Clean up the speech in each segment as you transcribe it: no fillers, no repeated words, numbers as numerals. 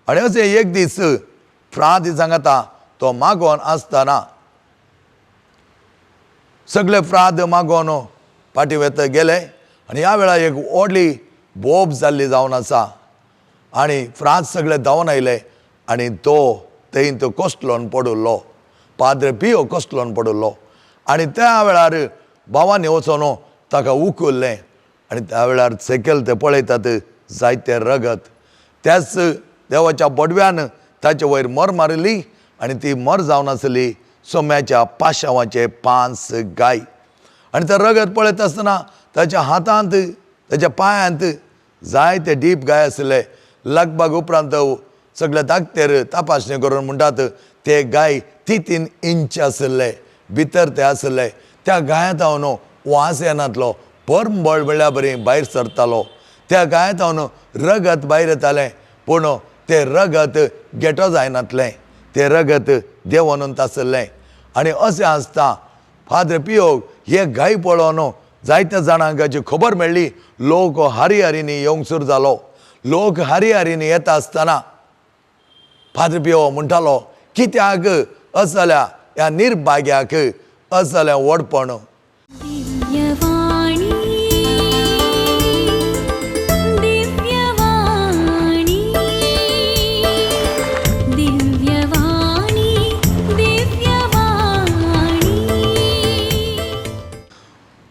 आनी अशें एक दीस फ्राद सांगता तो मागोन आसतना सगळे फ्राद मागोन फाटीं वेत गेले आनी ह्या वेळार एक व्हडली बोब जाल्ली जावन आसा आनी फ्राद सगळे धांवन आयले आनी तो थंय तो कोसलोन पडिल्लो, पाद्र पियो कोसलोन पडिल्लो. आनी त्या वेळार भावांनी वचोन ताका उखल्लें आनी त्या वेळार सकयल ते पळयतात जायते रगत. त्याच देवाच्या बोडव्यान ताचे वयर मर मारिल्ली आनी ती मर जावन आसली सोम्याच्या पाशांवाचे 5 गाय. आनी तें रगत पळयत आसतना ताच्या हातांत ताच्या पांयांत जायते डीप गाय आसले. लगभग उपरांत सगळे दाक्तेर तपासणी करून म्हणटात ते गाय 3 इंच आसले, भितर ते आसले. त्या गायांत हांव न्हू वास येनातलो, परंबळ म्हणल्यार बरी भायर सरतालो. त्या गायांत हांव न्हू रगत भायर येतालें, पूण तें रगत गेटो जायनातलें, तें रगत देंवोन आसलें. आनी अशें आसता फादर पियोग हे गाय पळोवन जायत्या जाणांक हाची खबर मेळ्ळी. लोक हारी हारींनी येवंक सुरू जालो. लोक हारी हारींनी येता आसतना फादर पियो म्हणटालो, कित्याक असल्या ह्या निर्भाग्याक असलें व्हडपण.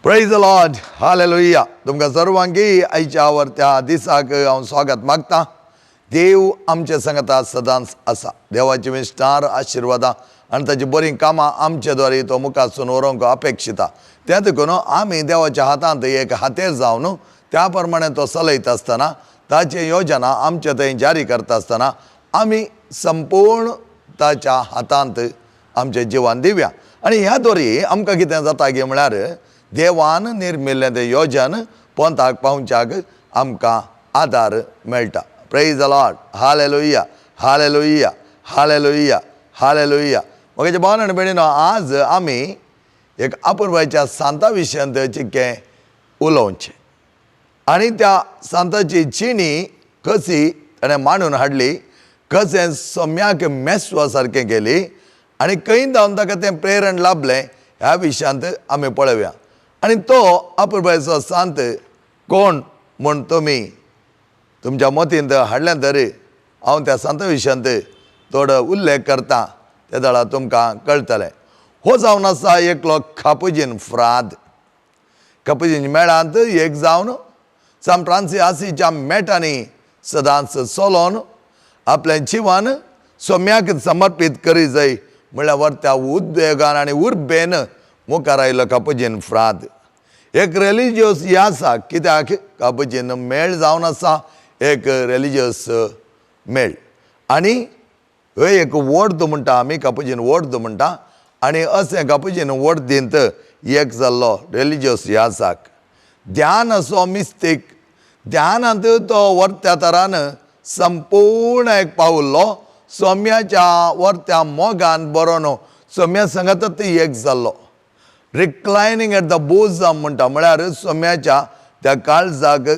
Praise the Lord, hallelujah. तुमकां सर्वांकी आयच्या त्या दिसाक हांव स्वागत मागता. देव आमचे सांगता सदांच आसा. देवाची विस्तार आशिर्वादां आनी ताची बरीं कामां आमचे द्वारे तो मुखासून व्हरूंक अपेक्षिता. त्या देखून आमी देवाच्या हातांत एक हातेर जावन त्या प्रमाणे तो चलयता आसतना ताची योजना आमचे थंय जारी करता आसतना आमी संपूर्ण ताच्या हातांत आमचें जिवन दिवया. आनी ह्या द्वारे आमकां कितें जाता गे म्हळ्यार देवान निर्मिल्लें तें योजन पोंताक पावच्याक आमकां आदार मेळटा. Praise the Lord, hallelujah, hallelujah, hallelujah, hallelujah. म्हगेल्या भावान आनी भयणीनो, आज आमी एक अपुरबायेच्या सांता विशयांत चिक्कें उलोवचें आनी त्या सांताची जिणी कशी ताणें मांडून हाडली, कशें सोम्याक मेसवा सारकें केली आनी खंय धांवन ताका तें प्रेरण लाभलें ह्या विशयांत आमी पळोवया. आनी तो अपुरबायेचो सांत कोण म्हूण तुमी तुमच्या मतींत हाडलें तरी हांव त्या सांता विशयांत थोडो उल्लेख करता, ते जाल्यार तुमकां कळटलें. हो जावन आसा एकलो कापुजीन फ्राद. कापुजीन मेळांत एक जावन सान फ्रांसीस आसीच्या मेटांनी सदांच चलोवन आपलें जिवन सोम्याक समर्पीत करी जाय म्हणल्यार व्हरत्या उद्देगान आनी उर्बेन मुखार आयलो कापुजीन फ्राद. एक रिलिजियस हें आसा, कित्याक कापुजीन मेळ जावन आसा एक रिलिजियस मेळ. आनी हे एक वॉर्द म्हणटा आमी, कापुजीन वॉर्द म्हणटा. आनी अशें कापुजीन वॉर्दींत एक जाल्लो रिलिजियस ह्या आसाक ध्यान असो मिस्तीक ध्यानांत तो वर्त्या तरान संपूर्ण एक पावल्लो सोम्याच्या वर्त्या मोगान बरोवन सोम्या सांगात एक जाल्लो. रिक्लायनींग एट the बोजम म्हणटा, म्हळ्यार सोम्याच्या त्या काळजाक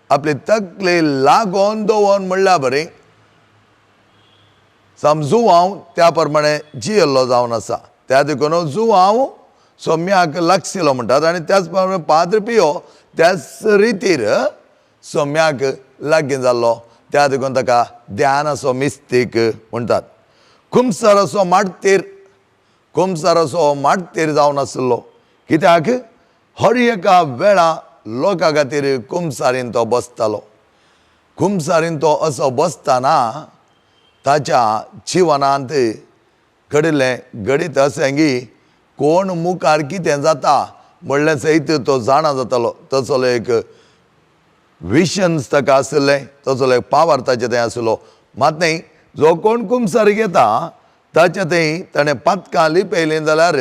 आपली तकली लागोन दवरून म्हणल्यार बरी समजू हांव त्या प्रमाणे जियेल्लो जावन आसा. त्या देखून जुवांव सोम्याक लागशिलो म्हणटात आनी त्याच प्रमाणे पाद्र पियो त्याच रितीर सोम्याक लागीं जाल्लो. त्या देखून ताका ध्यान असो मिस्तीक म्हणटात. कुमसार असो माटतीर, कुमसार असो माटतीर जावन आसलो, कित्याक हर एका वेळा लोकां खातीर कुमसारीन तो बसतालो. कुमसारीन तो असो बसतना ताच्या जिवनांत घडिल्लें घडीत अशें की कोण मुखार कितें जाता म्हणलें सयत तो जाणा जातालो. तसलो एक विशन्स ताका आशिल्लें, तसलो एक पावर ताचे थंय आशिल्लो. मात न्ही, जो कोण कुमसारी घेता ताचे थंय ताणें पातकां लिपयलीं जाल्यार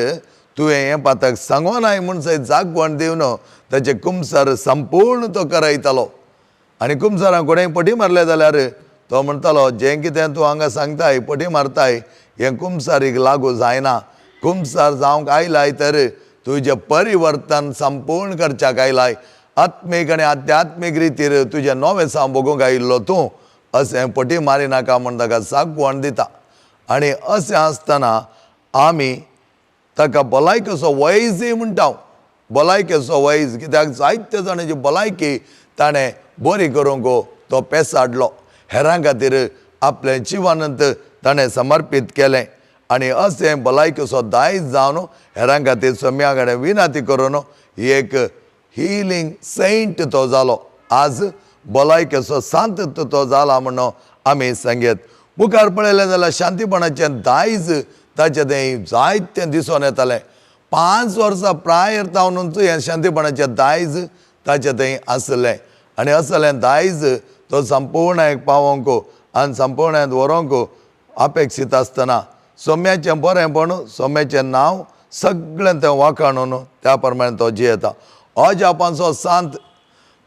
तुवें हें पातक सांगोनाय म्हूण सयत जागवण दिवन ताचें कुमसार संपूर्ण तो करयतालो. आनी कुमसारां कोणेय पटी मारलें जाल्यार तो म्हणटालो, जें कितें तूं हांगा सांगताय पटी मारताय हें कुमसारीक लागू जायना. कुमसार जावंक आयलाय तर तुजें परिवर्तन संपूर्ण करच्याक आयलाय. आत्मीक आनी आध्यात्मीक रितीर तुजें नवें साव भोगूंक आयिल्लो तूं, अशें फटी मारी नाका म्हूण ताका सागवण दिता. आनी अशें आसतना आमी ताका भलायकेचो वैजय म्हणटा, भलायकेचो वैज, कित्याक जायते जाणांची भलायकी ताणें बरी करूंक तो पेसाडलो. हेरां खातीर आपलें जिवनंत ताणें समर्पीत केलें आनी अशें भलायकेचो दायज जावन हेरां खातीर सोम्या कडेन विनंती करून एक हिलींग सेंट तो जालो. आज भलायकेचो सांत तो जाला म्हणून आमी सांगयत. मुखार पळयलें जाल्यार शांतीपणाचें दायज ताचें तें जायतें दिसून येतालें. 5 वर्सां प्रायर जावनूच हें शांतीपणाचें दायज ताचें थंय आसलें आनी असलें दायज तो संपूर्णायक पावोवंक आनी संपूर्णायत व्हरूंक अपेक्षीत आसतना सोम्याचें बरेंपण, सोम्याचें नांव सगळें तें वाखाणून त्या प्रमाणे तो जियेता. अजापांचो सांत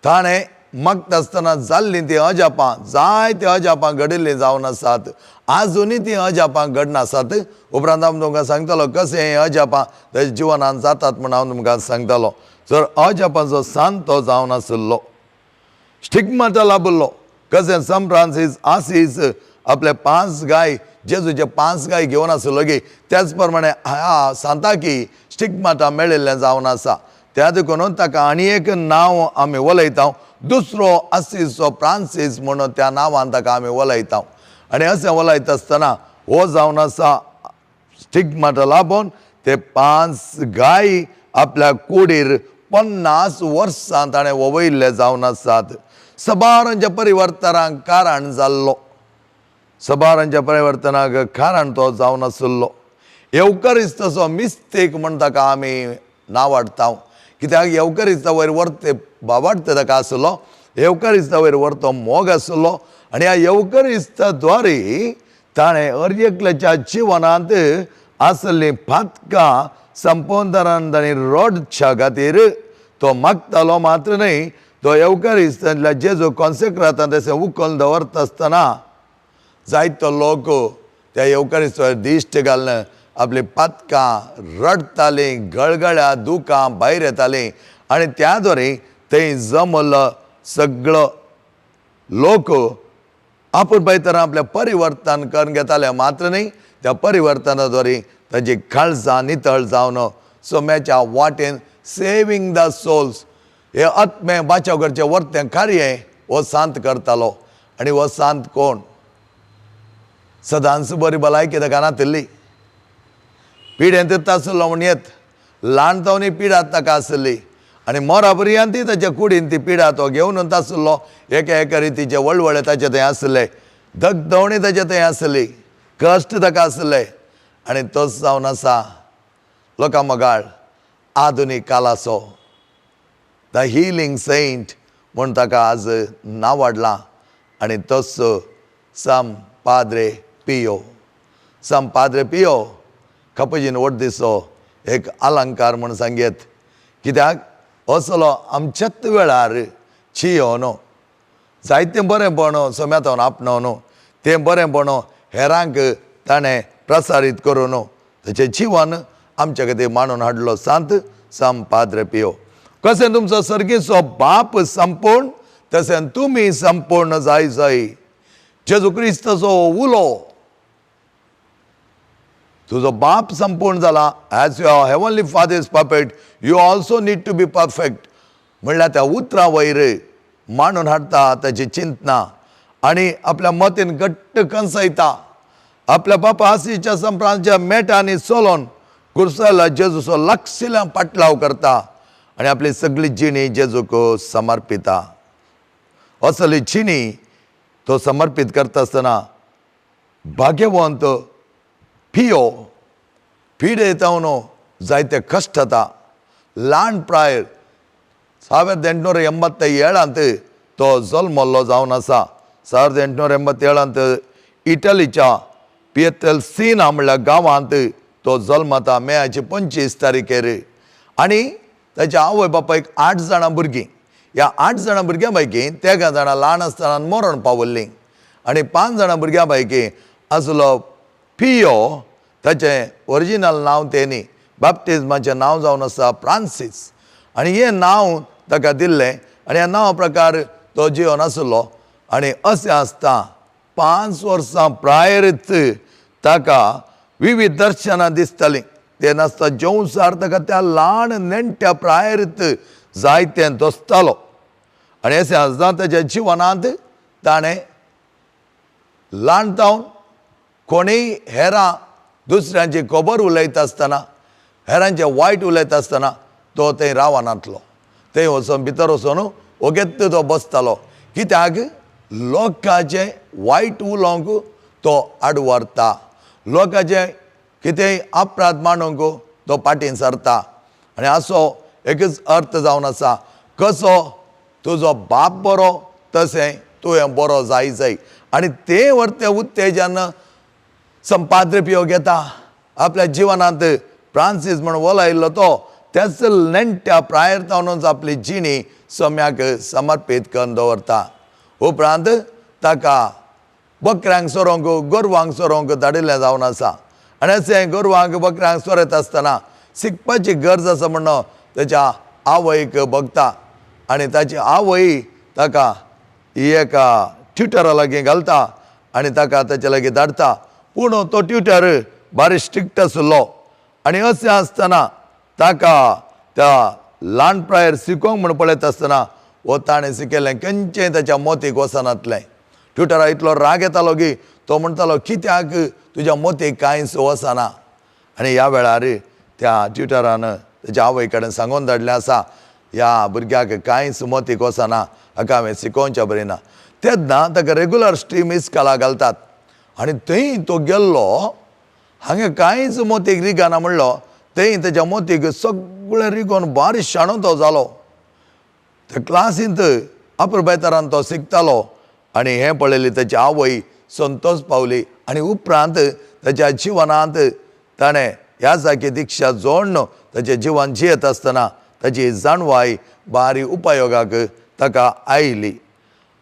ताणें मागता आसतना जाल्लीं तीं अजापां, जायतीं अजापां घडिल्लीं जावन आसात, आजुनूय तीं अजापां घडना आसात. उपरांत हांव तुमकां सांगतलो कशें हें अजापां ताच्या जिवनांत जातात म्हूण हांव तुमकां सांगतलो. जर अजापांचो सांत तो जावन आशिल्लो, स्टिग्माटा लाबिल्लो, कशें सन फ्रांसीस आसीस आपले 5 गाय, जेजूचे 5 गाय घेवन आशिल्लो की त्याच प्रमाणे ह्या सांताकी स्टिग्माटा मेळिल्लें जावन आसा. त्या देखून ताका आनी एक नांव आमी वलयता, दुसरो आसीसो फ्रांसीस म्हणून त्या नांवान ताका आमी वलयता. आनी अशें वलयता आसतना हो जावन आसा स्टिग्माटा लाबून ते 5 गाय आपल्या कुडीर 50 वर्सां ताणें ववयल्ले जावन आसात. सबारांच्या परिवर्तनाक कारण जाल्लो, सबारांच्या परिवर्तनाक कारण तो जावन आशिल्लो. येवकरिस्ताचो मिस्तेक म्हूण ताका आमी नांव हाडटा, कित्याक येवकरिस्ता वयर व्हरते बाबार्थ ताका आशिल्लो, येवकरिस्ता वयर व्हरतो मोग आशिल्लो आनी ह्या येवकरिस्ता द्वारे ताणें हर एकल्याच्या जिवनांत आशिल्लीं पातकां संपोवन ताणें रडच्या खातीर तो मागतालो. मात्र न्हय, तो येवकरिस्तांतल्या जेजू कॉन्सेक्रातान तशें उखल दवरता आसतना जायतो लोक त्या येवकरिस्ताचेर दिश्ट घालून आपलीं पातकां रडटालीं, गळगळ्या दुकां भायर येतालीं आनी त्या द्वारे थंय जमलो सगळो लोक आपूण पळयतना आपलें परिवर्तन करून घेताले. मात्र न्हय, त्या परिवर्तना द्वारे ताजी काळजां नितळ जावन सोम्याच्या वाटेन सेवींग the souls हे आत्मे बाचाव करचें वर्तें कार्य हो सांत करतालो. आनी हो सांत कोण? सदांच बरी भलायकी ताका नातिल्ली, पिडेंत आशिल्लो म्हूण येत, ल्हान जावन पिडा ताका आशिल्ली आनी मोरा पर्यंत ताच्या कुडीन ती पिडा तो घेवन आशिल्लो. एका एका रितीचे वळवळे ताचे थंय आशिल्ले, दगदवणी ताचे थंय आशिल्ली, कश्ट ताका आशिल्ले आनी तोच जावन आसा लोकां मोगाळ आधुनीक कालाचो the healing Saint म्हूण ताका आज नांव हाडलां. आनी तोच सम पाद्रे पियो, सम पाद्रे पियो कपजीन वट दिसो एक अलंकार म्हूण सांगयत, कित्याक असलो आमच्याच वेळार चियो न्हू, जायतें बरेंपण सोम्यातून आपणो न्हू, तें बरेंपण हेरांक ताणें प्रसारीत करून न्हू ताचें जिवन आमच्या खातीर मांडून हाडलो सांत सम पाद्रे पियो. कशें तुमचो सर्गीचो बाप संपूर्ण तशें तुमी संपूर्ण जाय जाय. जेजू क्रिस्ताचो उलो, तुजो बाप संपूर्ण जाला, as your heavenly father is perfect you also need to be perfect म्हणल्यार त्या उतरां वयर मांडून हाडटा ताची चिंतना आनी आपल्या मतीन घट्ट कंसयता. आपल्या बापा आसीच्या संप्रांच्या मेटांनी चलोन कुर्साला जेजूचो लागशिल्ल्या पाटलाव करता आनी आपली सगळी जिणी जेजूक समर्पिता. असली जिणी तो समर्पीत करता आसतना भाग्यवंत पियो पिडेतावन जायते कश्ट जाता. ल्हान प्रायर 1887 तो जल्मल्लो जावन आसा. 1887 इटलीच्या पियेतलसिना म्हणल्यार गांवांत तो जल्मता मेयाचे 25 तारखेर. आनी ताच्या आवय बापायक 8 जाणां भुरगीं. ह्या 8 जाणां भुरग्यां पैकी 3 जाणां ल्हान आसतना मरण पावल्लीं आनी 5 जाणां भुरग्यां पैकी आसलो पियो, ताचें ओरिजिनल नांव तें न्ही, बाप्तिज्माचें नांव जावन आसा फ्रांसीस आनी हें नांव ताका दिल्लें आनी ह्या नांवा प्रकार तो जिवन आसलो. आनी अशें आसता 5 वर्सां प्रायरच ताका विविध दर्शनां दिसतालीं. ते नासता जेवसार ताका त्या ल्हान नेणट्या प्रायरच जायतें दोसतालो. आनी अशें आसतना ताच्या जिवनांत ताणें ल्हान जावन कोणीय हेरां दुसऱ्यांची खबर उलयता आसतना, हेरांचें वायट उलयता आसतना तो थंय रावनातलो. थंय वचोन भितर वचोन ओगेत तो बसतालो, कित्याक लोकांचें वायट उलोवंक तो आडवारता, लोकांचें कितेंय अपराध मांडूंक तो फाटीं सरता. आनी असो एकच अर्थ जावन आसा, कसो तुजो बाप बरो तशें तुवें बरो जाय जाय. आनी तें व्हरतें उत्तेजन संपाद्रपियो घेता आपल्या जिवनांत. फ्रांसीस म्हण वलायिल्लो तो त्याच नेणट्या प्रायर जावनच आपली जिणी सम्याक समर्पीत करून दवरता. उपरांत ताका बकऱ्यांक सोरोंक, गोरवांक सोरोंक धाडिल्लें जावन आसा. आनी अशें गोरवांक बकऱ्यांक सोरयता आसतना शिकपाची गरज आसा म्हणून ताच्या आवयक बगता आनी ताची आवय ताका एका ट्युटरा लागीं घालता आनी ताका ताचे लागीं धाडटा. पूण तो ट्युटर बारी स्ट्रिक्ट आशिल्लो. आनी अशें आसतना ताका त्या ल्हान प्रायर शिकोवंक म्हूण पळयता आसतना हो ताणें शिकयलें खंयचें ताच्या मोतीक वचनातलें. ट्युटरा इतलो राग येतालो की तो म्हणटालो, कित्याक तुज्या मोतीक कांयच वचना? आनी ह्या वेळार त्या ट्युटरान ताच्या आवय कडेन सांगून धाडलें आसा, ह्या भुरग्याक कांयच मोतीक वचना, हाका हांवें शिकोवच्या बरी ना. तेन्ना ताका रेगुलर स्ट्रीम इस्कॉलाक घालतात आनी थंय तो गेल्लो. हांगा कांयच मोतीक रिगना म्हणलो, थंय ताच्या मोतीक सगळें रिगोन बारीक शाणो तो जालो. त्या क्लासींत अपुरबायतरान तो शिकतालो आनी हें पळयलें ताची आवय संतोश पावली. आनी उपरांत ताच्या जिवनांत ताणें ह्या सारकी दिक्षा जोडून ताचें जिवन जियेत आसतना ताची जाणवाय बारी उपयोगाक ताका आयली.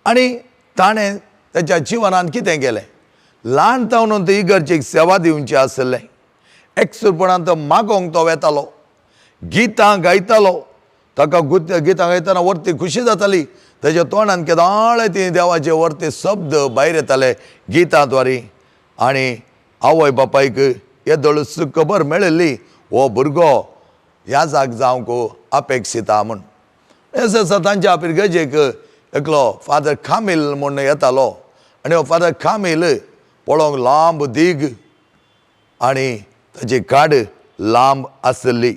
आनी ताणें ताच्या जिवनांत कितें केलें, ल्हान जावन तो इगर्जेक सेवा दिवची आसलें. एकसुरपणान तो मागोंक तो वेतालो, गितां गायतालो. ताका गितां गायतना वर्ती खुशी जाताली. ताच्या तोंडान केदाळे ती देवाचे वर्ते शब्द भायर येताले गितां द्वारी. आनी आवय बापायक येदोळच खबर मेळिल्ली हो भुरगो ह्या जाग जावंक अपेक्षिता म्हूण. अशें आसा तांच्या पिरगजेक एकलो फादर कामील म्हूण येतालो. आनी हो फादर कामील पळोवंक लांब दीग आनी ताची काड लांब आसली.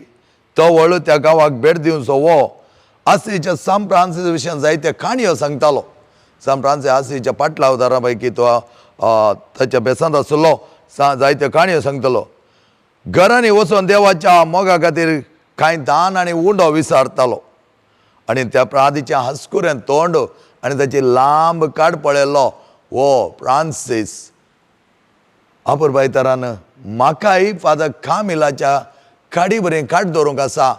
तो व्हड त्या गांवाक भेट दिवचो हो आसीच्या सांत फ्रांसीस विशयान जायते काणयो सांगतालो. सांत फ्रांसीस आसीच्या पाटला अवतारा पैकी तो ताच्या बेसांत आसलो. जायत्यो काणयो सांगतालो. घरांनी वचून देवाच्या मोगा खातीर कांय दान आनी उंडो विचारतालो. आनी त्या प्रादीचें हसकुरें तोंड आनी ताची लांब काड पळयलो हो फ्रांसीस अपुरबायतरान, म्हाकाय फादर कामिलाच्या काडी बरी काड दवरूंक आसा,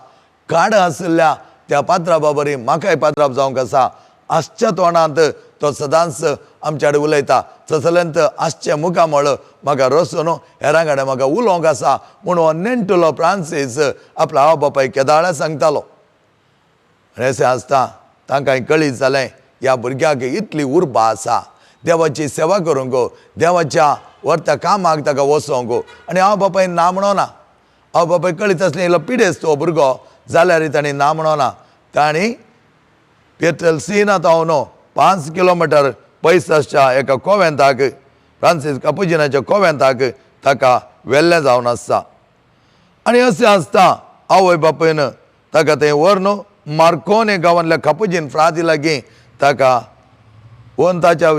काड आशिल्ल्या त्या पात्राबा बरी म्हाकाय पात्राब जावंक आसा. आसच्या तोंडांत तो सदांच आमच्या कडेन उलयता, तसल्यांत आसचें मुखामळ म्हाका रसून हेरां कडेन म्हाका उलोवंक आसा म्हूण हो नेणटुलो फ्रांसीस आपल्या आवय बापायक केदाळा सांगतालो. आनी अशें आसता तांकां कळीत जालें ह्या भुरग्याक इतली उर्बा आसा देवाची सेवा करूंक, देवाच्या व्हरत्या कामाक ताका वचोंक. आनी हांव बापायन ना म्हणोना. हांव बापाय कळीत आसलें इल्लो पिडेस्त हो भुरगो जाल्यार तांणी ना म्हणोना. तांणी पेट्रलसिना तावन 5 किलोमिटर पयस आसच्या एका कोवेंताक, फ्रांसीस कापुजिनाच्या कोवेंताक ताका व्हेल्लें जावन आसता. आनी अशें आसता आवय बापायन ताका थंय व्हरून मार्कोने गांवांतल्या कापुजीन फ्रादी लागीं ताका व्हरून ताच्या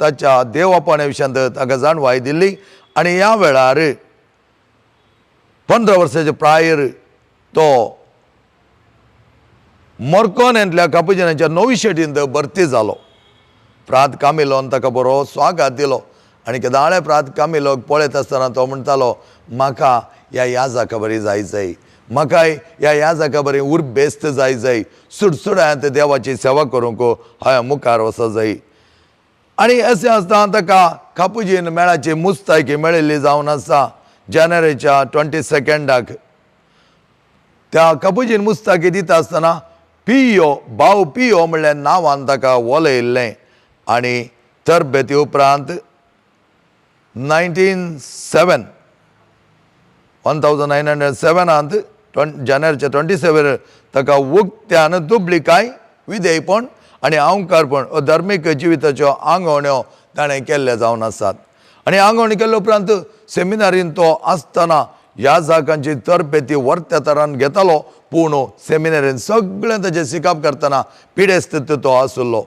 ताच्या देवापणा विशयांत ताका जाणवाय दिली. आनी ह्या वेळार 15 वर्साच्या प्रायर तो मोरकोनेंतल्या कापुजिनाच्या नोविशेटींत भरती जालो. प्रात कामिलोन ताका बरो स्वागत दिलो. आनी केदाळे प्रात कामिलोक पळयत आसतना तो म्हणटालो, म्हाका ह्या याजाका बरी जाय जाय, म्हाकाय ह्या याजाका बरी उर्बेस्त जाय जाय, सुडसुडांत देवाची सेवा करूंक हांवें मुखार वचो जाय. आनी अशें आसतना ताका कापुजीन मेळाची मुस्तायकी मेळिल्ली जावन आसा जानेवारीच्या 22. त्या कापुजीन मुस्ताकी दिता आसतना पियो, भाव पियो म्हणल्यार नांवान ताका वलयल्लें. आनी तरबेती उपरांत 1907 1907 जानेवारीच्या 27 ताका उक्त्यान दुबलिकाय, विधेयपण आनी अहंकारपण धर्मीक जिविताच्यो आंगवण्यो ताणें केल्ले जावन आसात. आनी आंगवणी केल्ले उपरांत सेमिनारीन तो आसतना ह्या जागांची तरबेती वर्त्या तरान घेतालो, पूण सेमिनारीन सगळें ताचें शिकप करतना पिडेस्त तो आशिल्लो.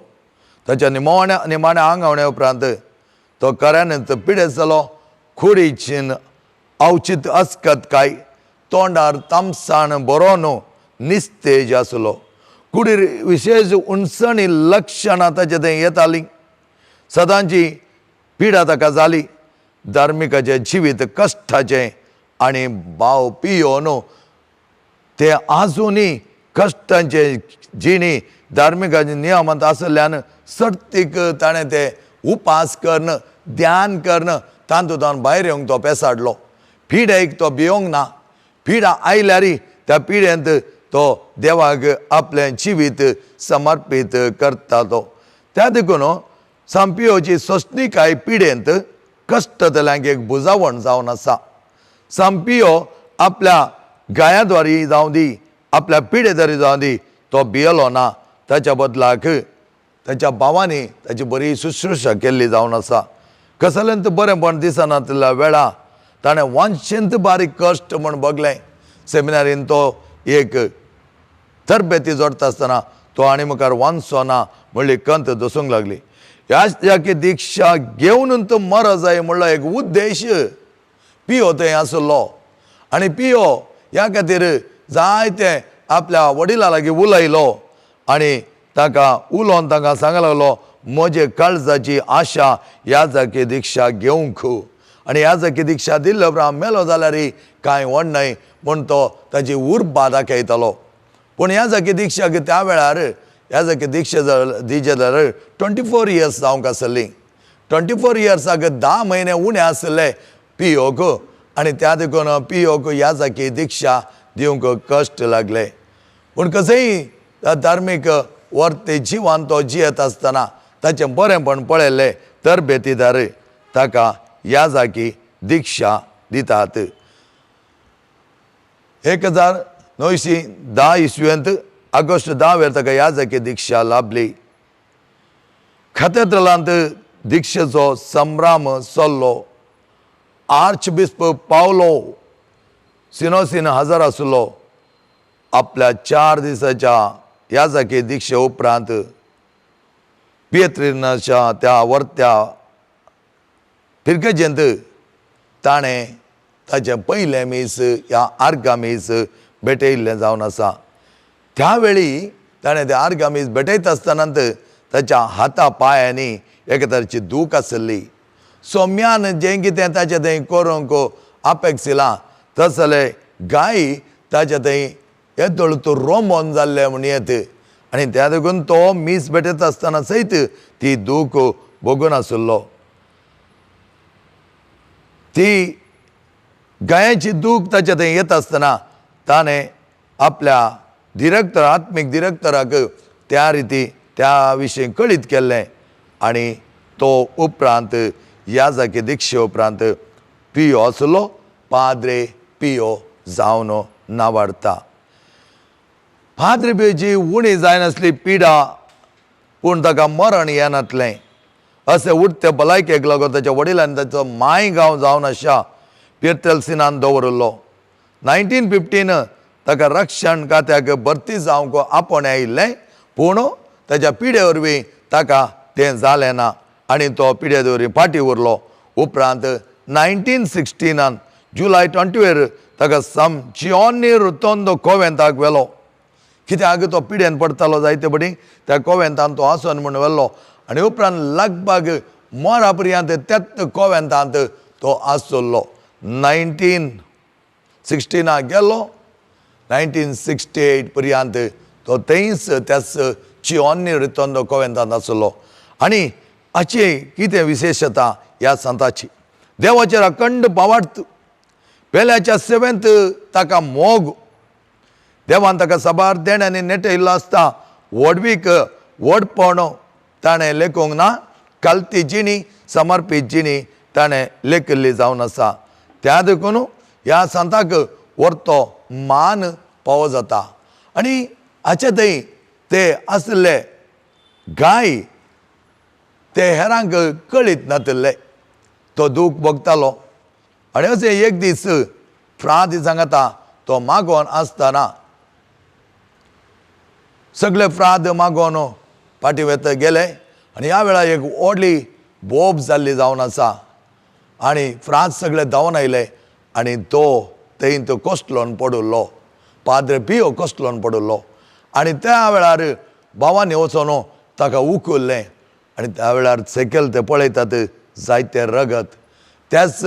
ताच्या निमाण्या आंगवण्या उपरांत तो खऱ्यानच पिडेस्त जालो. कुडीचीन अवचीत अस्कत काय तोंडार तामसाण बरोवन निस्तेज आसलो. कुडीर विशेश उणसणी लक्षणां ताचे थंय येतालीं. सदांची पिडा ताका जाली. धार्मिकाचें जिवीत कश्टाचें आनी भाव पियोन ते आजुनूय कश्टांचे जिणी धार्मिकाच्या नियमांत आशिल्ल्यान सर्तीक ताणें ते उपास करून ध्यान करून तातूंत भायर येवंक तो पेसाडलो. पिडेक तो भियोंक ना. पिडा आयल्यार त्या पिडेंत तो देवाक आपलें जिवीत समर्पीत करता तो. त्या देखून सांपियोची सोंसणीकाय पिडेंत कश्टतल्यांक एक बुजावण जावन आसा. सांपियो आपल्या गायाद्वारी जावं दी, आपल्या पिडेद्वारी जावं दी, तो भियलो ना. ताच्या बदलाक ताच्या भावांनी ताची बरी शुश्रूषा केल्ली जावन आसा. कसलेंच बरेंपण दिसनातल्या वेळा ताणें वांशेंत बारीक कश्ट म्हूण बगलें. सेमिनारीन तो एक तरबेती जोडटा आसतना तो आनी मुखार वांचो ना म्हणली कंत दसूंक लागली. ह्या दीक्षा घेवन तो मर जाय म्हणलो एक उद्देश पियो थंय आसलो. आनी पियो ह्या खातीर जायते आपल्या वडिलां लागीं उलयलो आनी ताका उलोवन तांकां सांगूंक लागलो, म्हजे काळजाची आशा ह्या जाकी दीक्षा घेवंक आनी ह्या जाकी दीक्षा दिल्ले उपरांत मेलो जाल्यार कांय व्हड न्हय म्हूण तो ताची उर्बा दाखयतालो. पूण ह्या जाकी दीक्षाक त्या वेळार ह्या जाकी दीक्षा दिजे जाल्यार 24 इयर्स जावंक आसली. 24 इयर्साक 10 म्हयने उणें आसले पियोक आनी त्या देखून पियोक ह्या जाकी दीक्षा दिवंक कश्ट लागले. पूण कसंय धार्मीक वर्ते जिवान तो जियेत आसतना ताचें बरेंपण पळयल्लें तरबेतीदार ताका ह्या जागी दीक्षा दितात. 1910 इसवेंत ऑगस्ट 10 वेर ताका ह्या जागी दीक्षा लाभली. कॅथेड्रलांत दीक्षेचो संभ्रम चल्लो. आर्च बिस्प पावलो सिनोसीन हजर आसलो. आपल्या 4 दिसाच्या ह्या जागी दीक्षे उपरांत पियत्रिनाच्या त्या वर्त्या फिरगजेंत ताणें ताचें पयलें मीस ह्या आर्गा मीस भेटयल्लें जावन आसा. त्या वेळी ताणें तें आर्गा मीस भेटयता आसतना ताच्या हाता पांयांनी एके तरेची दूख आसली. सोम्यान जें कितें ताचें थंय करूंक अपेक्षिलां तसले गाय ताच्या थंय येदोळ तो रोमोन जाल्लें म्हूण येत आनी त्या देखून तो मीस भेटयता आसतना सयत ती दूख भोगून आशिल्लो. ती गायांची दूख ताच्या थंय येता आसतना ताणें आपल्या दिरक्तर आत्मीक दिरक्तराक त्या रिती त्या विशीं कळीत केल्लें आनी तो उपरांत ह्या जागे दीक्षे उपरांत पियो आसलो पाद्रे पियो जावन नावाडता. पाद्रे पियोची उणी जायनासली पिडा, पूण ताका मरण येनातलें. अशें उरते भलायकेक लागून ताच्या वडिलांनी ताचो माय गांव जावन आशा पियत्रेलसिनान दवरिल्लो. 1915 ताका रक्षण खात्याक भरती जावंक आपोवणें आयिल्लें, पूण ताच्या पिडे वरवीं ताका तें जालें ना आनी तो पिडे वरवीं फाटीं उरलो. उपरांत 1916 जुलय 20 ताका सम जिओनी रुतोंदो कोवेंताक व्हेलो. कित्याक तो पिडेन पडटालो जायते पटी त्या कोवेंतान तो आसून म्हूण व्हेलो आनी उपरांत लगभग मोरा पर्यंत त्याच कोवेंतांत तो आसलो. 1916 गेलो, 1968 पर्यंत तो थंयच त्याच चिओन्नी रितोंदो कोवेंतांत आसलो. आनी हाची कितें विशेशता ह्या संताची, देवाचेर अखंड भावार्थ, पेल्याच्या सेवेंत ताका मोग, देवान ताका साबार देण्यांनी नेटयल्लो आसता. व्हडवीक व्हडपण ताणें लेखूंक ना, कालती जिणी समर्पीत जिणी ताणें लेखिल्ली जावन आसा. त्या देखून ह्या सांताक व्हरतो मान फावो जाता. आनी हाचे थंय ते आशिल्ले गाय ते हेरांक कळीत नातिल्ले. तो दूख भोगतालो. आनी अशें एक दीस फ्राद सांगता तो मागोन आसतना सगळे फ्राद मागोन फाटीं वेत गेले आनी ह्या वेळार एक व्हडली बोब जाल्ली जावन आसा आनी फ्राद सगळे धांवन आयले आनी तो थंय तो कोसलोन पडिल्लो, पाद्रे पियो कोसलोन पडिल्लो. आनी त्या वेळार भावांनी वचोन ताका उखल्लें आनी त्या वेळार सकयल ते पळयतात जायते रगत. त्याच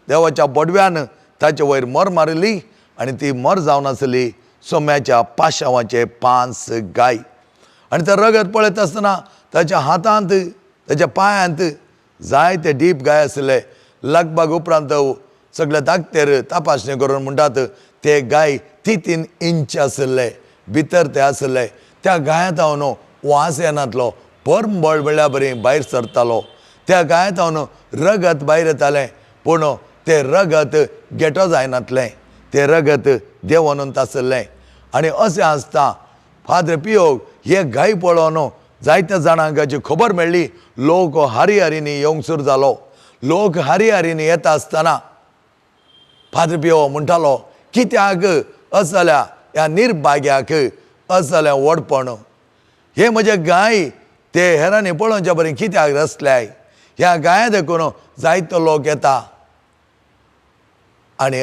देवाच्या बोडव्यान ताचे वयर मर मारिल्ली आनी ती मर जावन आसली सोम्याच्या पाशांवाचे 5 गाय. आनी तें रगत पळयत आसतना ताच्या हातांत ताच्या पांयांत जायते डीप गाय आशिल्ले. लगभग उपरांत सगळे दाक्तेर तपासणी करून म्हणटात ते गाय 3 इंच आशिल्ले, भितर ते आशिल्ले. त्या गायांत हांव वास येनातलो, परंबळ म्हळ्या बरी भायर सरतालो. त्या गायांत हांव रगत भायर येतालें, पूण तें रगत गेटो जायनातलें, तें रगत देंवोन आशिल्लें. आनी अशें आसता फादर पियोग हे गाय पळोवन जायत्या जाणांक हाची खबर मेळ्ळी. लोक हारी हारींनी येवंक सुरू जालो. लोक हारी हारींनी येता आसतना फादर पियो म्हणटालो, कित्याक असल्या ह्या निर्भाग्याक असलें व्हडपण, हे म्हजे गाय ते हेरांनी पळोवच्या बरी कित्याक रसल्याय, ह्या गाया देखून जायतो लोक येता. आनी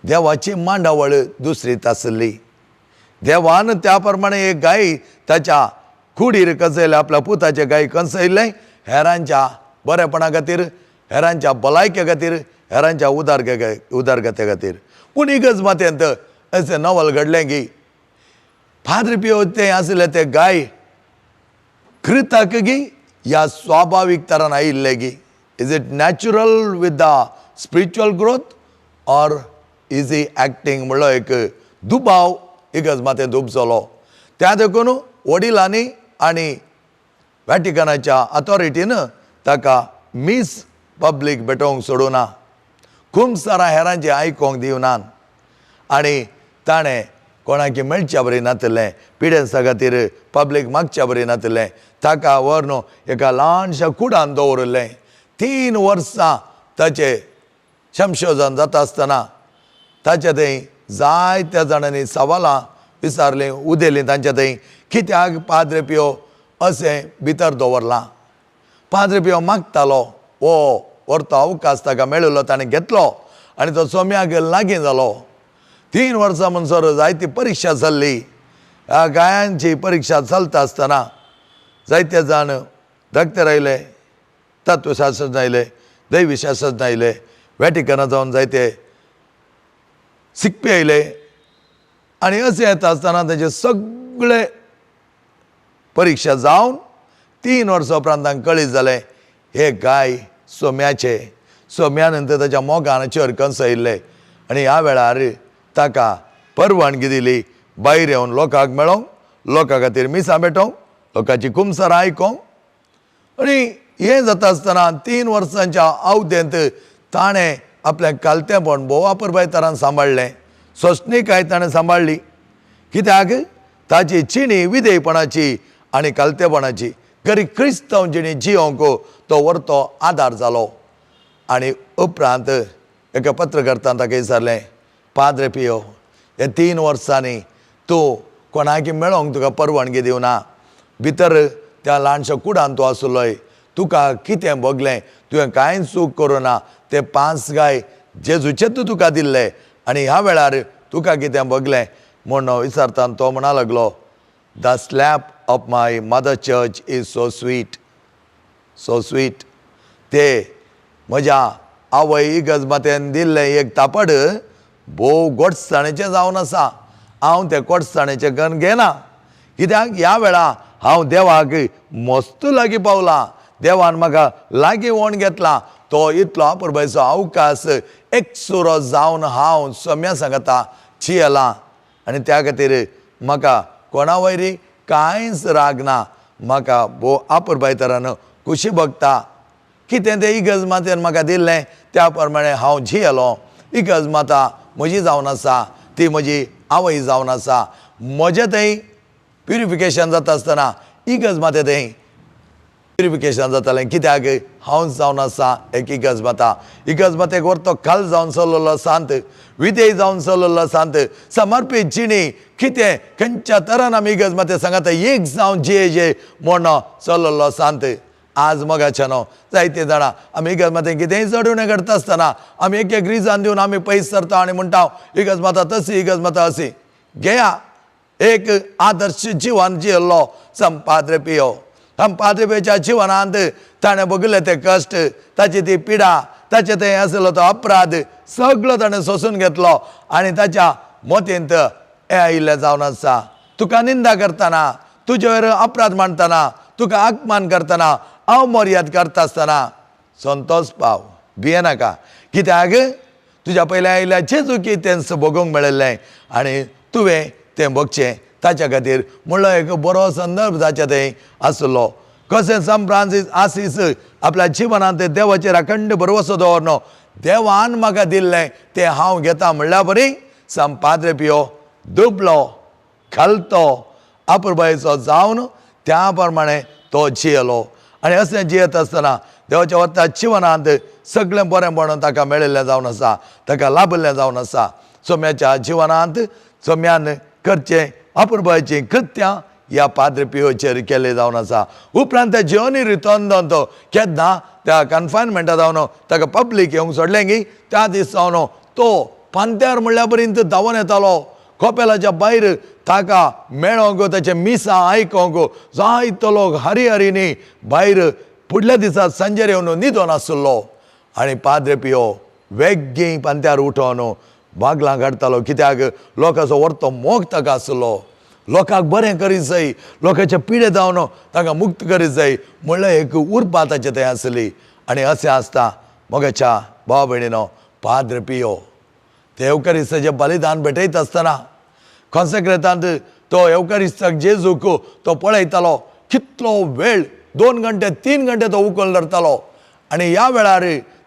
देवाची मांडावळ दुसरीत आसली. देवान त्या प्रमाणे एक गाय ताच्या कुडीर कसयलें, आपल्या पुताचे गाय कसयलें हेरांच्या बरेपणा खातीर, हेरांच्या भलायके खातीर, हेरांच्या उदारगते खातीर. पूण इगर्ज मातयेंत अशें नवल घडलें की फादर पियो तें आशिल्लें ते गाय कृताक गी ह्या स्वाभावीक तरान आयिल्लें गी, is it natural with the spiritual growth or is he acting म्हणलो एक दुबाव इगर्ज मातयेंत उपजलो. त्या देखून वडिलांनी आनी वॅटिकनाच्या अथॉरिटीन ताका मीस पब्लीक भेटोवंक सोडूना, खुमसारां हेरांचें आयकोंक दिवनात. आनी ताणें कोणाकी मेळच्या बरी नातिल्लें, पिडेन्सा खातीर पब्लीक मागच्या बरी नातिल्लें. ताका व्हरून एका ल्हानशा कुडान दवरिल्लें. 3 वर्सां ताचें संशोधन जाता आसतना ताच्या थंय जायत्या जाणांनी सवालां विचारलीं, उदेलीं तांच्या थंय, कित्याक पाद्रे पियो अशें भितर दवरलां. पाद्रे पियो मागतालो, हो व्हरतो अवकाश ताका मेळिल्लो ताणें घेतलो आनी तो सोम्याक लागीं जालो. 3 वर्सां म्हणसर जायती परिक्षा चल्ली. ह्या गायांची परिक्षा चलता आसतना जायते जाण धाकटे आयले, तत्वशास्त्रज्ञ आयले, दैवीशास्त्रज्ञ आयले, वॅटिकना जावन जायते शिकपी आयले. आनी अशें येता आसतना तांचे सगळे परिक्षा जावन 3 वर्सां उपरांत तांकां कळीत जालें हे गाय सोम्याचे. सोम्या नंतर ताच्या मोगान चर कंसयल्ले आनी ह्या वेळार ताका परवानगी दिली भायर येवन लोकांक मेळोंक, लोकां खातीर मिसां भेटोवंक, लोकांची कुमसारां आयकोंक. आनी हें जाता आसतना 3 वर्सांच्या अवधेंत ताणें आपलें कालतेंपण भोव अपुरबाय तरान सांबाळ्ळें. सोंसणीकाय ताणें सांबाळ्ळी, कित्याक ताची चिणी विधेयपणाची आनी कालतेपणाची गरी क्रिस्तांव जिणी जियोंक तो व्हरतो आदार जालो. आनी उपरांत एका पत्रकर्तान ताका विचारलें, पाद्रे पियो हे 3 वर्सांनी तूं कोणाकी मेळोंक तुका परवानगी दिवना, भितर त्या ल्हानशा कुडान तूं आसलोय, तुका कितें भोगलें, तुवें कांय चूक करूं ना, ते 5 गाय जेजूचेच तुका दिल्ले आनी ह्या वेळार तुका कितें भोगलें म्हूण विचारता. तो म्हणा लागलो, the slap of my mother church is so sweet, so sweet. ते म्हज्या आवय इगर्ज मातेन दिल्लें एक तापड भोव गोडसाणेचें जावन आसा, हांव तें गोडसाणेचें गन घेना, कित्याक ह्या वेळा हांव देवाक मस्त लागीं पावलां, देवान म्हाका लागीं ओण घेतला, तो इतलो अपुरबायचो अवकाश एकसुरो जावन हांव सम्या सांगता चियलां आनी त्या खातीर म्हाका कोणा वयरी कांयच राग ना, म्हाका भोव अपुरबाय तरान खुशी भोगता. कितें तें इगर्ज मातेन म्हाका दिल्लें त्या प्रमाणे हांव जियेलो. इगर्ज माता म्हजी जावन आसा, ती म्हजी आवय जावन आसा. म्हजें थंय प्युरिफिकेशन जाता आसतना इगर्ज माते थंय प्युरिफिकेशन जातालें, कित्याक हांव जावन आसा एक इगर्ज माता. इगर्ज मातेक व्हरतो काल जावन चललो सांत, विधेय जावन चललो सांत, समर्पीत जिणी कितें खंयच्या तरान आमी इगर्ज माते सांगात एक जावन जिये जे म्हण चललो सांत. आज मोगाच्या न्हू जायते जाणां आमी इगर्ज मातेन कितेंय चडुणें घडटा आसतना आमी एक एक रिजन दिवन आमी पयस सरता आनी म्हणटा इगर्ज माता तशी, इगर्ज माता अशी. घेया एक आदर्श जिवन जियेल्लो संत पाद्रे पियो. संत पाद्रे पियोच्या जिवनांत ताणें भोगिल्ले ते कश्ट, ताची ती पिडा, ताचे थंय आशिल्लो तो अपराध सगळो ताणें सोंसून घेतलो आनी ताच्या मतींत हें आयिल्लें जावन आसा, तुका निंदा करतना, तुजेर अपराध मांडटना, तुका अपमान करतना, अवमर्याद करता आसतना संतोष पाव, भियेनाका, कित्याक तुज्या पयल्या आयिल्ल्या जेजूकी तेंच भोगूंक मेळिल्लें आनी तुवें तें भोगचें ताच्या खातीर म्हणलो एक बरो संदर्भ ताच्या थंय आसलो. कशें संत फ्रांसीस आसीस आपल्या जिवनांत देवाचेर अखंड भरवसो दवरनो, देवान म्हाका दिल्लें तें हांव घेता म्हणल्या बरी संत पाद्रे पियो दुबलो खालतो अपुरबायेचो जावन त्या प्रमाणे तो जियेलो. आनी अशें जियेत आसतना देवाच्या वता जिवनांत सगळें बरें म्हणून ताका मेळिल्लें जावन आसा, ताका लाभिल्लें जावन आसा. सोम्याच्या जिवनांत सोम्यान करचें अपुरबायेचीं कृत्यां ह्या पाद्रे पियोचेर केल्लें जावन आसा. उपरांत त्या जियोनी रितोंदोन तो केन्ना त्या कन्फायनमेंटा जावन ताका पब्लीक येवंक सोडलें की त्या दीस जावन तो पांत्यार म्हणल्या पर्यंत धांवून येतालो. कोपेलाच्या भायर ताका मेळोंक, ताचें मिसां आयकोंक जायतो लोक हरी हरीनी भायर फुडल्या दिसा सांजेर येवन न्हिदोन आसलो. आनी पाद्रे पियो वेगीं पांत्यार उठोन बागलां काडटालो, कित्याक लोकांचो व्हरतो मोग ताका आसलो. लोकांक बरें करीत जाय, लोकांचे पिडे जावन तांकां मुक्त करीत जाय म्हणल्यार एक उर्बा ताचे थंय आसली. आनी अशें आसता मोगाच्या भाव भयणीनो, पाद्रे पियो ते येवकारिस्ताचें बलिदान भेटयता आसतना कॉन्सेक्रेतांत तो येवकारिस्ताक जेजूक तो पळयतालो कितलो वेळ, 2 घंटे 3 घंटे तो उखल धरतालो. आनी ह्या वेळार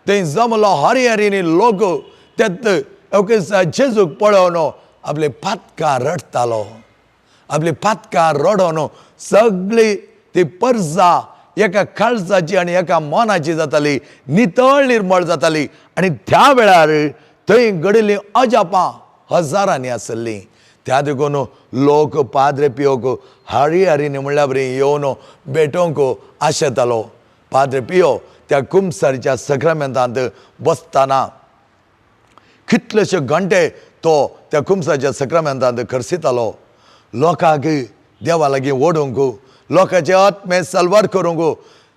थंय जमलो हरी हरीनी लोक तेत येवकारिस्ता जेजूक पळोवन आपली पातकां रडटालो. आपली पातकां रडोवन सगळी ती परजा एका काळजाची आनी एका मनाची जाताली, नितळ निर्मळ जाताली. आनी त्या वेळार थंय घडिल्लीं अजापां हजारांनी आसलीं. त्या देखून लोक पाद्रे पियोक हरी हरीनी म्हणल्या बरी येवन भेटोवंक आशेतालो. पाद्रे पियो त्या कुमसारीच्या सक्रामेंतांत बसतना कितलेशे घंटे तो त्या कुमसाच्या सक्रामेंतांत खर्सितालो. लोकांक देवा लागीं ओडूंक, लोकांचे आत्मे सलवार करूंक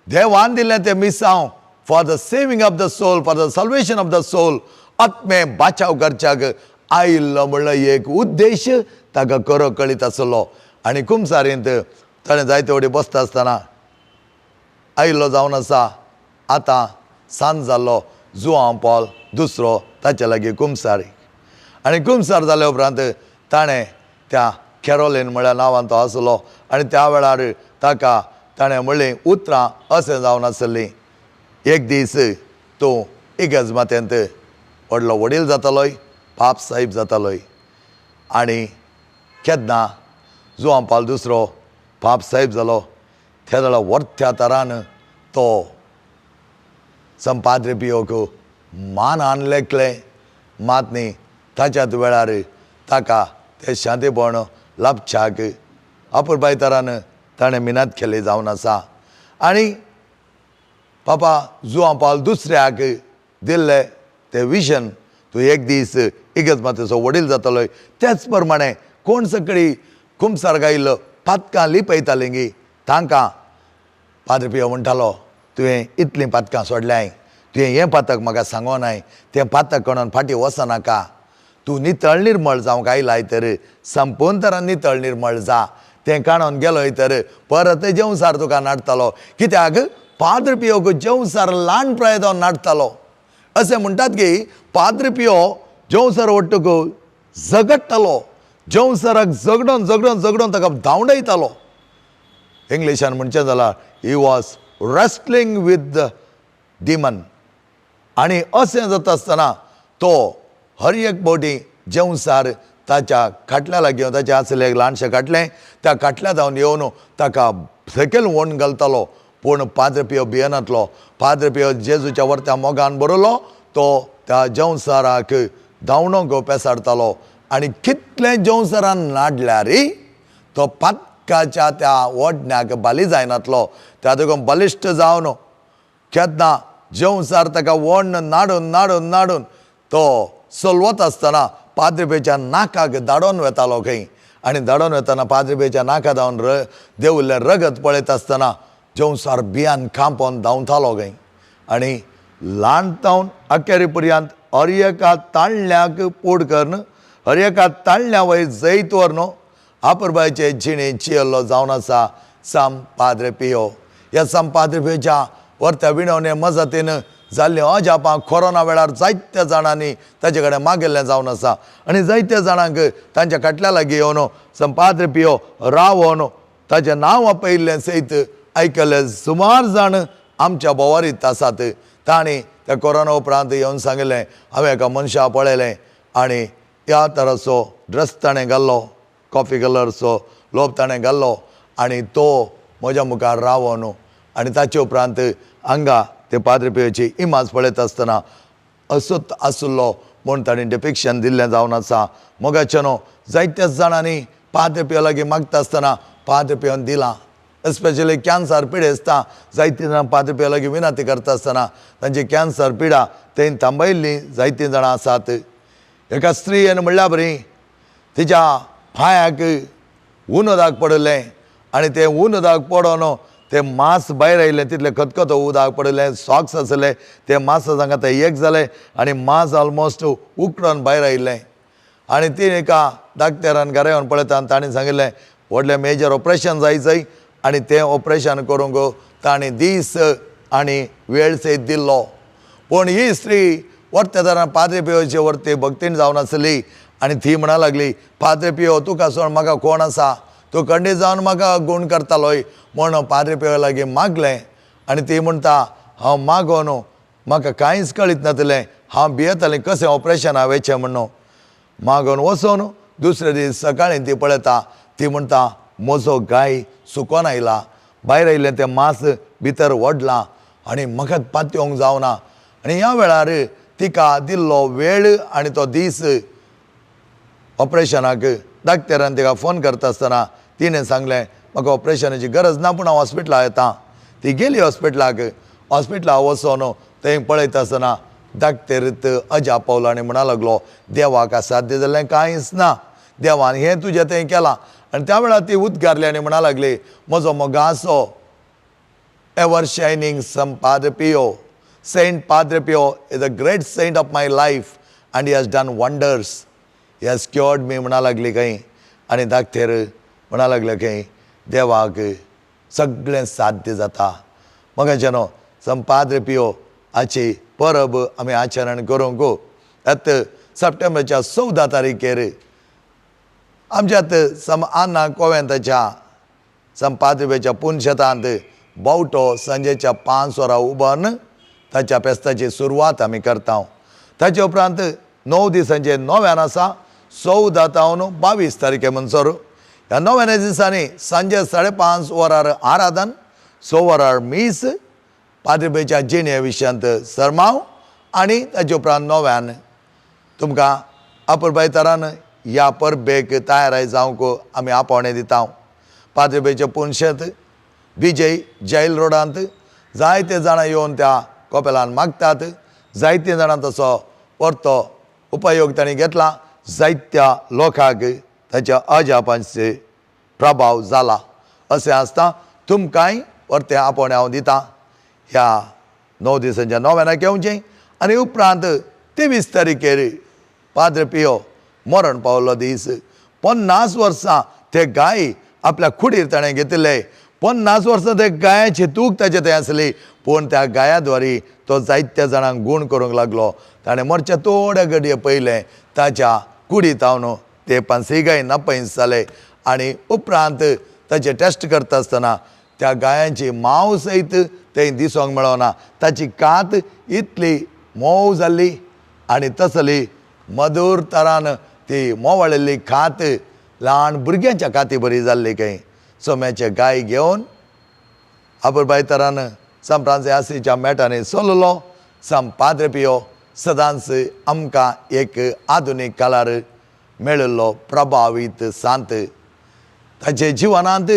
देवान दिल्लें तें मिसांव for the saving of the soul, for the salvation of the soul, आत्मे बाचाव करच्याक आयिल्लो म्हणलो एक उद्देश ताका खरो कळीत आसलो. आनी कुमसारींत ताणें जायते वडी बसता आसतना आयिल्लो जावन आसा आतां सांज जाल्लो जुआंव पॉल दुसरो ताच्या लागीं कुमसारी. आनी कुमसार जाल्या उपरांत ताणें त्या कॅरोलीन म्हळ्या नांवान तो आसलो आनी त्या वेळार ताका ताणें म्हणलीं उतरां अशें जावन आसलीं, एक दीस तूं इगर्ज मातेंत व्हडलो वडील जातालोय, पाप साहेब जातालोय. आनी केन्ना जुआंव पावल दुसरो पाप साहेब जालो त्या वेळार व्हडत्या तरान तो संपाद्रे पियोक मानान लेखलें. मात न्ही ताच्याच वेळार ताका तें शांतीपण लाभच्याक अपुरबाय तरान ताणें मिनात केली जावन आसा. आनी पापा जुआंव पावल दुसऱ्याक दिल्लें तें विजन, तूं एक दीस इगर्ज मातेचो वडील जातलोय. त्याच प्रमाणे कोण सगळी कुमसार गायिल्लो पातकां लिपयतालीं गी तांकां पाद्रे पियो म्हणटालो, तुवें इतलीं पातकां सोडल्याय, तुवें हें पातक म्हाका सांगोनाय, तें पातक करून फाटीं वचनाका, तूं नितळ निर्मळ जावंक आयलाय तर संपूर्ण तरान नितळ निर्मळ जा, तें काणून गेलोय तर परत जेवसार तुका नाडटालो. कित्याक पाद्रे पियोक जेवसार ल्हान प्राय जावन नाडटालो. अशें म्हणटात की पाद्रे पियो जेवसार वट्टूक झगडटालो, जेवसाराक झगडोन झगडोन झगडोन ताका धांवडयतालो. इंग्लिशान म्हणचें जाल्यार he was wrestling with the demon. आनी अशें जाता आसतना तो हर एक बोटी जेवसार ताच्या खाटल्या लागीं, ताचें आसलें एक ल्हानशें खाटलें, त्या खाटल्या जावन येवन ताका सकयल वोण घालतालो. पूण पाद्र पियो भियेनातलो. पाद्र पियो जेजूच्या वरत्या मोगान बरयलो, तो त्या जेवसाराक धांवणो गो पेसाडतालो. आनी कितलें जेवसारान नाडल्यार तो पातकाच्या त्या ओडण्याक बाली जायनातलो. त्या देखून बलिश्ट जावन केन्ना जेवसार ताका वण नाडून नाडून नाडून तो सलवत आसतना पाद्र पियोच्या नाकाक धाडोन वेतालो खंय. आनी धाडोन वेतना पाद्र पियोच्या नाका धांवन देवल्लें रगत पळयत आसतना जेवसार बियान कांपोन धांवतालो खंय. आनी ल्हान तावन अखेरी पर्यंत हर एका ताळण्याक पोड करून हर एका ताळण्या वयर जैत व्हरून आपरबायचे जिणे चियल्लो जावन आसा साम पाद्र पियो. ह्या साम पाद्र पियोच्या वरत्या विणवणे मजतीन जाल्लीं अजापां कोरोना वेळार जायत्या जाणांनी ताचे कडेन मागिल्लें जावन आसा. आनी जायत्या जाणांक तांच्या खाटल्या लागीं येवन सम पाद्र पियो रावन ताचें नांव आपयिल्लें सयत आयकल्लें सुमार जाण आमच्या बोवारीत आसात. तांणी त्या कोरोना उपरांत येवन सांगिल्लें, हांवें एका मनशाक पळयलें आनी ह्या तराचो ड्रेस ताणें घाल्लो, कॉफी कलरचो लोब ताणें घाल्लो आनी तो म्हज्या मुखार रावन आनी ताचे उपरांत हांगा ते पाद्र पियोची इमाज पळयत आसतना असोच आशिल्लो म्हूण ताणें डिपिक्शन दिल्लें जावन आसा. मोगाचें न्हू जायत्याच जाणांनी पाद्र पियो लागीं मागता आसतना पाद्र पियोन दिलां. एस्पेशली कॅन्सर पिडेस्तां जायतीं जाणां पाद्र पियो लागीं विनंती करता आसतना तांची कॅन्सर पिडा तें थांबयल्लीं जायतीं जाणां आसात. एका स्त्रियेन म्हणल्या बरी तिच्या पांयाक ऊन उदक पडिल्लें आनी तें ऊन उदक पडोन तें मांस भायर आयिल्लें, तितलें खतखतो उदक पडिल्लें, सॉक्स आसले तें मांस सांगा तें एक जालें आनी मांस ऑलमोस्ट उकडून भायर आयिल्लें. आनी ती एका डाक्टरान घरा येवन पळयता आनी ताणें सांगिल्लें व्हडलें मेजर ऑपरेशन जाय जाय आनी तें ऑपरेशन करूंक ताणें दीस आनी वेळ सयत दिल्लो. पूण ही स्त्री वरत्या दारान पाद्र पियोचे वरती भक्तीन जावन आसली आनी ती म्हणा लागली, पाद्र पियो तुका सोड म्हाका कोण आसा, तूं खंडीत जावन म्हाका गूण करतालोय म्हूण पाद्र पियो लागीं मागलें. आनी ती म्हणटा हांव मागोन म्हाका कांयच कळीत नातलें, हांव भियेतालें कशें ऑपरेशन हांवें म्हणून. मागोन वचोन दुसरे दीस सकाळीं ती पळयता, ती म्हणटा म्हजो गाय सुकोन आयला, भायर आयिल्लें तें मांस भितर ओडलां आनी म्हाका पातयेवंक जावना. आनी ह्या वेळार तिका दिल्लो वेळ आनी तो दीस ऑपरेशनाक डाक्टरान तिका फोन करता आसतना तिणें सांगलें म्हाका ऑपरेशनाची गरज ना, पूण हांव हॉस्पिटलाक येता. ती गेली हॉस्पिटलाक. हॉस्पिटलाक वचोन थंय पळयता आसतना डाक्टर अजाप पावलो आनी म्हणा लागलो देवाक असाध्य जाल्लें कांयच ना, देवान हें तुजें थंय केलां. आनी त्या वेळार ती उद्गारली आनी म्हणा लागली म्हजो मोगाचो ever shining San Padre Pio, Saint Padre Pio is a great saint of my life and he has done wonders, he has cured me म्हणा लागली खंय. आनी डाक्टर म्हणा लागले खंय देवाक सगळें साध्य जाता. मगाचें न्हू सम पाद्र पियो हाची परब आमी आचरण करूंक आतां सप्टेंबरच्या 14 तारखेर आमच्यात सम आन्ना कोवेंताच्या सम पाद्र पियोच्या पुनशेतांत बावटो सांजेच्या 5 वरां उबन ताच्या फेस्ताची सुरवात आमी करता. ताचे उपरांत 9 दिसांचे नव्यान आसा, 14 तावन 22 तारखे म्हणसर. ह्या नव्यान दिसांनी सांजे 5:30 वरार आराधन, 6 वरार मीस, पाद्र पियोच्या जिणे विशयांत सरमाव आनी ताचे उपरांत नव्यान तुमकां अपुरबायतरान ह्या परबेक तयार जावंक आमी आपोवणें दिता. पाद्र पियोचें पुनशेत विजय जैल रोडांत जायते जाणां येवन त्या कोपेलान मागतात, जायते जाणां तसो परतो उपयोग तांणी घेतला, जायत्या लोकांक ताच्या अजापांचे प्रभाव जाला. अशें आसता तुमकांय परतें आपोवणें हांव दिता ह्या 9 दिसांच्या नव्यानाक येवचें. आनी उपरांत 23 तारखेर पाद्र पियो मरण पावलो दीस. 50 वर्सां ते गाय आपल्या कुडीर ताणें घेतिल्ले, 50 वर्सां ते गायाची तूक ताचे थंय आसली, पूण त्या गायाद्वारी तो जायत्या जाणांक गूण करूंक लागलो. ताणें मरच्या थोड्या घडये पयलें ताच्या कुडीत हांव ते पांचशी गाय नापयस जाले. आनी उपरांत ताचे टेस्ट करता आसतना त्या गायांची मांव सयत थंय दिसोंक मेळना. ताची कात इतली मोव जाल्ली आनी तसली मधूर तरान ती मोवळिल्ली कात ल्हान भुरग्यांच्या काती बरी जाल्ली खंय. सोम्याचे गाय घेवन अपुरबाय तरान सांत फ्रांसीस आसीच्या मेटांनी चललो. सांत पाद्रे पियो सदांच आमकां एक आधुनीक काळार मेळिल्लो प्रभावीत सांत. ताचे जिवनांत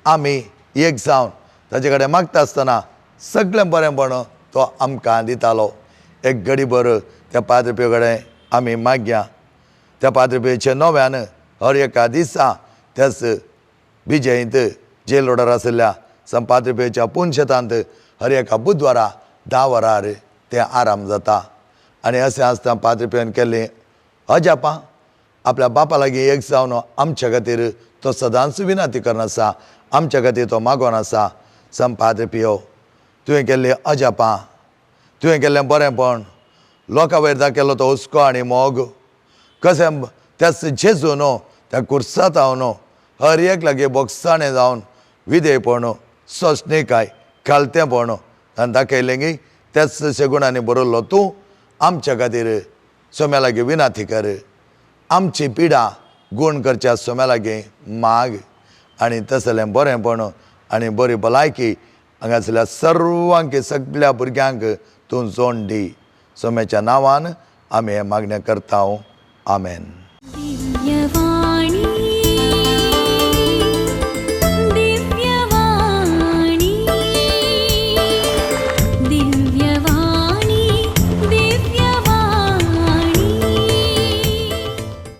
आमी एक जावन ताचे कडेन मागता आसतना सगळें बरेंपण तो आमकां दितालो. एक घडीभर त्या पाद्रे पियो कडेन आमी मागया. त्या पाद्रे पियोचे नव्यान हर एका दिसा त्याच बिजयंत जेल रोडार आशिल्ल्या सांत पाद्रे पियोच्या पुनशेतांत हर एका बुधवारा 10 वरार तें आराम जाता. आनी अशें आसतना पाद्रे पियोन केल्लीं अजापां आपल्या बापा लागीं एक जावन आमच्या खातीर तो सदांच विनंती करून आसा, आमच्या खातीर तो मागोन आसा. सांत पाद्रे पियो तुवें केल्लीं अजापां, तुवें केल्लें बरेंपण, लोकां वयर दाखयलो तो हुस्को आनी मोग, कशें त्याच जेजू न्हू त्या कुर्सात हांव न्हू हर एक लागीं बोगसाणें जावन विधेयपण, सोंसणीकाय, खालतेंपण आनी दाखयलें की त्याच शेगुणांनी बरयल्लो तूं आमच्या खातीर सोम्या लागीं विनंती कर, आमची पिडा गुण करच्या सोम्या लागीं माग आनी तसलें बरेंपण आनी बरी भलायकी हांगासरल्या सर्वांक सगळ्या भुरग्यांक तूं जोड दी. सोम्याच्या नांवान आमी हें मागणें करता. आमेन. दिव्यवाणी.